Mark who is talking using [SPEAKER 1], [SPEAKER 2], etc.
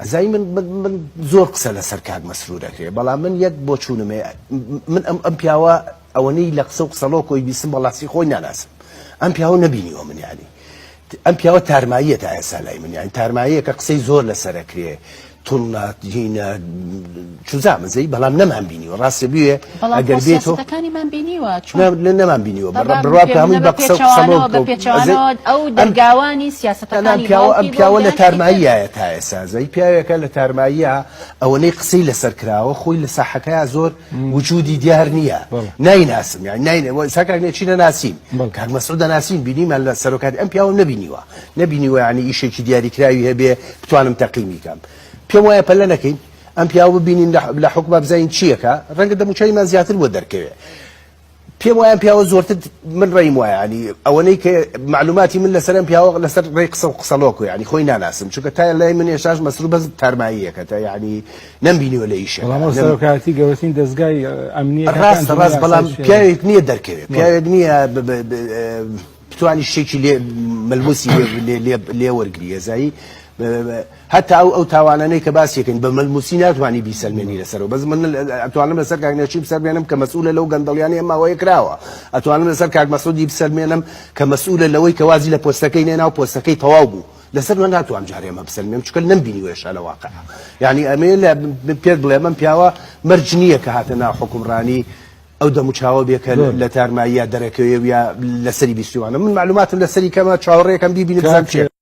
[SPEAKER 1] ئەزای من من زۆر قسە لەسەر کاک مەسرور ئەکرێ بەڵام من یەک بۆچوونم هەیە من ئەم ئەم پیاوە ئەوەنەی لە قسە و قسەڵۆکۆی بیستم بەڵاسی خۆی ناناسم ئەم پیاوە نەبینیوە من یانی ئەم پیاوە تارماییە تا ئێستا لای من یانی تارماییە کە قسەی زۆر لەسەر ئەکرێ توڵە هینە چوزانم زەی بەڵام نەمان بینیوە ڕاستە بوێ
[SPEAKER 2] بەڵام
[SPEAKER 1] ئەگەر
[SPEAKER 2] خۆ
[SPEAKER 1] بێتۆ
[SPEAKER 2] سیاسەتەکانیمان بینیوە چۆن
[SPEAKER 1] نا نەمان بینیوە
[SPEAKER 2] بە
[SPEAKER 1] بە
[SPEAKER 2] با
[SPEAKER 1] بڕوا بکە
[SPEAKER 2] پێ
[SPEAKER 1] هەمووی
[SPEAKER 2] نە بە
[SPEAKER 1] بە قسە و
[SPEAKER 2] پێچەوانەوە
[SPEAKER 1] قسەڵۆک
[SPEAKER 2] بە
[SPEAKER 1] و ئەزەی
[SPEAKER 2] پێچەوانەوە ئەو
[SPEAKER 1] ئەم
[SPEAKER 2] دەرگاوانی
[SPEAKER 1] ئەم
[SPEAKER 2] سیاسەتەکانی
[SPEAKER 1] پیاوە ئەم
[SPEAKER 2] باوکی بۆ
[SPEAKER 1] پیاوە لە
[SPEAKER 2] گەیاند شتی تر.
[SPEAKER 1] تارماییایە تا ئێستا زەی پیاوێکە لە تارماییە ئەوەنەی قسەی لەسەر کراوە خۆی لە ساحەکەیا زۆر وجودی دیار نییە نایناسم یانی ناین ئێستا کاک نێچیر ناسین کاک مەسعود ناسین بینیمان لە سەرۆکاتی ئەم پیاوەم نەبینیوە نەبینیوە یانی ئیشێکی دیاریکراوی هەبێ بتوانم تەقیمی کەم پێم وایە پەلە نەکەین ئەم پیاوە ببینین لە حوکما بزانین چیەکە ڕەنگە دەموچاویمان زیاتر بۆ دەرکەوێ پێم وایە ئەم پیاوە زۆرتر من ڕێیم وایە ینی ئەوەنەی کە معلوماتی من لەسەر ئەم پیاوە لەسەر ڕێی قسە و قسەڵۆک و ینی خۆی ناناسم چونکە تا لای من ئێستاش مەسرور بەس تارماییەکە تا یعنی نەمبینیوە لە ئیشەکە
[SPEAKER 3] بەڵام ئەو سەرۆکایەتی گەورەترین دەزگای ئەمنییە کە
[SPEAKER 1] ڕاستە ڕاست
[SPEAKER 3] ئەنجومەنی
[SPEAKER 1] بەڵام
[SPEAKER 3] ئاسایش هەیە.
[SPEAKER 1] پیاوێک نییە دەرکەوێت پیاوێک نییە بتوانی شتێکی لێ مەلموسی لێ لێ لێ وەرگری ئەزایی هەتا ئەو ئەو تاوانانەی کە باسی ئەکەین بە مەلموسی ناتوانی بیسەلمێنی لەسەرەوە بەس من ئەتوانم لەسەر کاک نێچیر بسەلمێنم کە مەسئولە لەو گەندەڵیانەی ئەم ماوەیە کراوە ئەتوانم لەسەر کاک مەسعودی بسەلمێنم کە مەسئولە لەوەی کە وازی لە پۆستەکەی نێنا و پۆستەکەی تەواو بوو لەسەر من ناتوانم جارێ ئەمە بسەلمێنم چونکە نەمبینیوە ئێشا لە واقع یعنی ئەمەیە لە پێت بڵێم ئەم پیاوە مەرج نییە کە هاتە ناو حوکمڕانی ئەو دەموچاوە بێ کە لە تارماییە دەرەکەوێ و یا لەسەری بیستوانە من معلوماتم لەسەری کەمە چاوەڕێکەم بیبینم بزانم چیە.